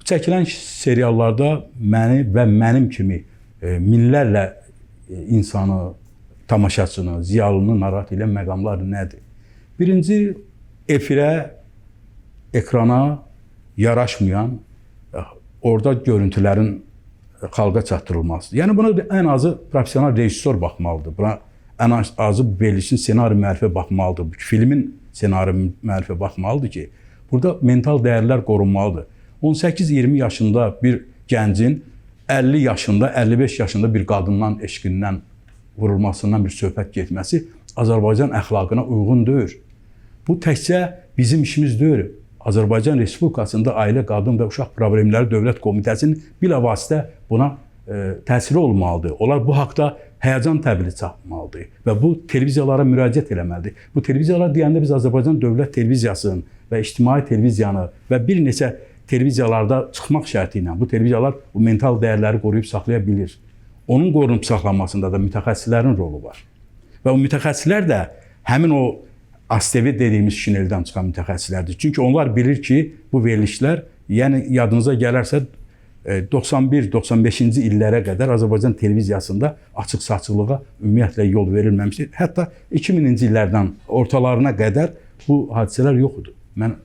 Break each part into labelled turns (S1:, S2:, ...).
S1: Bu çəkilən seriallarda məni və mənim kimi minlərlə insanı, tamaşaçını, ziyalını narahat edən məqamlar nədir? Birinci, efirə, ekrana yaraşmayan orada görüntülərin xalqa çatdırılmasıdır. Yəni buna ən azı professional rejissor baxmalıdır. Buna ən azı verilişin ssenari müəllifi baxmalıdır. Filmin ssenari müəllifi baxmalıdır ki, burada mental dəyərlər qorunmalıdır. 18-20 yaşında bir gəncin 50 yaşında, 55 yaşında bir qadından eşqindən vurulmasından bir söhbət getməsi Azərbaycan əxlaqına uyğun deyil. Bu təkcə bizim işimiz deyil. Azərbaycan Respublikasında Ailə, Qadın və Uşaq Problemləri Dövlət Komitəsinin bilavasitə buna təsiri olmalıdır. Onlar bu haqda həyəcan təbili çapmalıdır və bu televiziyalara müraciət eləməlidir. Bu televiziyalar deyəndə biz Azərbaycan Dövlət Televiziyasının və ictimai televiziyanı və bir neçə televiziyalarda çıxmaq şərti ilə bu televiziyalar bu mental dəyərləri qoruyub saxlaya bilir. Onun qorunub saxlanmasında da mütəxəssislərin rolu var. Və o mütəxəssislər də həmin o ASTV dediyimiz şineldən çıxan mütəxəssislərdir. Çünki onlar bilir ki, bu verilişlər, yəni yadınıza gələrsə 91-95-ci illərə qədər Azərbaycan televiziyasında açıq-saçıqlığa ümumiyyətlə yol verilməmişdi. Hətta 2000-ci illərdən ortalarına qədər bu hadisələr yox idi. Mən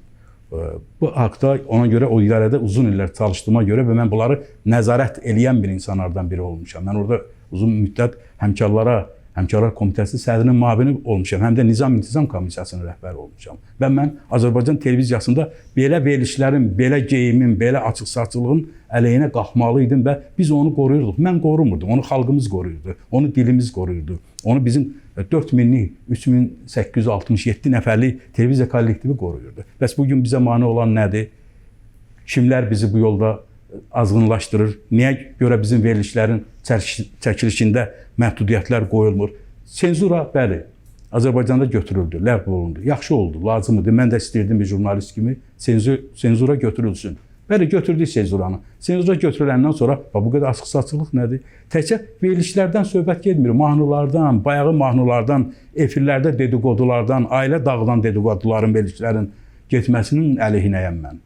S1: bu haqda ona görə o idarədə uzun illər çalışdığıma görə və mən bunları nəzarət eləyən bir insanlardan biri olmuşam. Mən orada uzun müddət Həmkarlar Komitəsi sədrinin müavini olmuşam, həm də Nizam-İntizam Komissiyasının rəhbəri olmuşam. Və mən Azərbaycan televiziyasında belə verilişlərin, belə geyimin, belə açıq-saçıqlığın əleyhinə qalxmalı idim və biz onu qoruyurduq. Mən qorumurdum, onu xalqımız qoruyurdu, onu dilimiz qoruyurdu. Onu bizim 4000-lik, 3867 nəfərlik televiziya kollektivi qoruyurdu. Bəs bu gün bizə mane olan nədir? Kimlər bizi bu yolda azğınlaşdırır? Niyə görə bizim verilişlərin çəkilişində məhdudiyyətlər qoyulmur? Senzura, bəli, Azərbaycanda götürüldü, ləğv olundu. Yaxşı oldu, lazım idi. Mən də istəyirdim bir jurnalist kimi senzura götürülsün. Bəli, götürdük senzuranı. Senzura götürüləndən sonra bax, bu qədər açıq-saçıqlıq nədir? Təkcə verilişlərdən söhbət getmir. Mahnılardan, bayağı mahnılardan, efirlərdə dedikodulardan, ailə dağıdan dedikoduların, verilişlərin getməsinin əleyhinəyəm mən.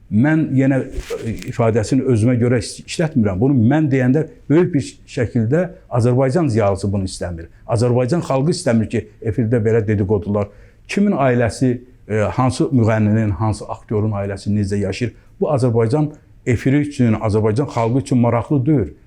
S1: Mən yenə ifadəsini özümə görə işlətmirəm. Bunu mən deyəndə böyük bir şəkildə Azərbaycan ziyalısı bunu istəmir. Azərbaycan xalqı istəmir ki, efirdə belə dedikodular. Kimin ailəsi, hansı müğənninin, hansı aktyorun ailəsi necə yaşayır? Bu Azərbaycan efiri üçün, Azərbaycan xalqı üçün maraqlı deyil.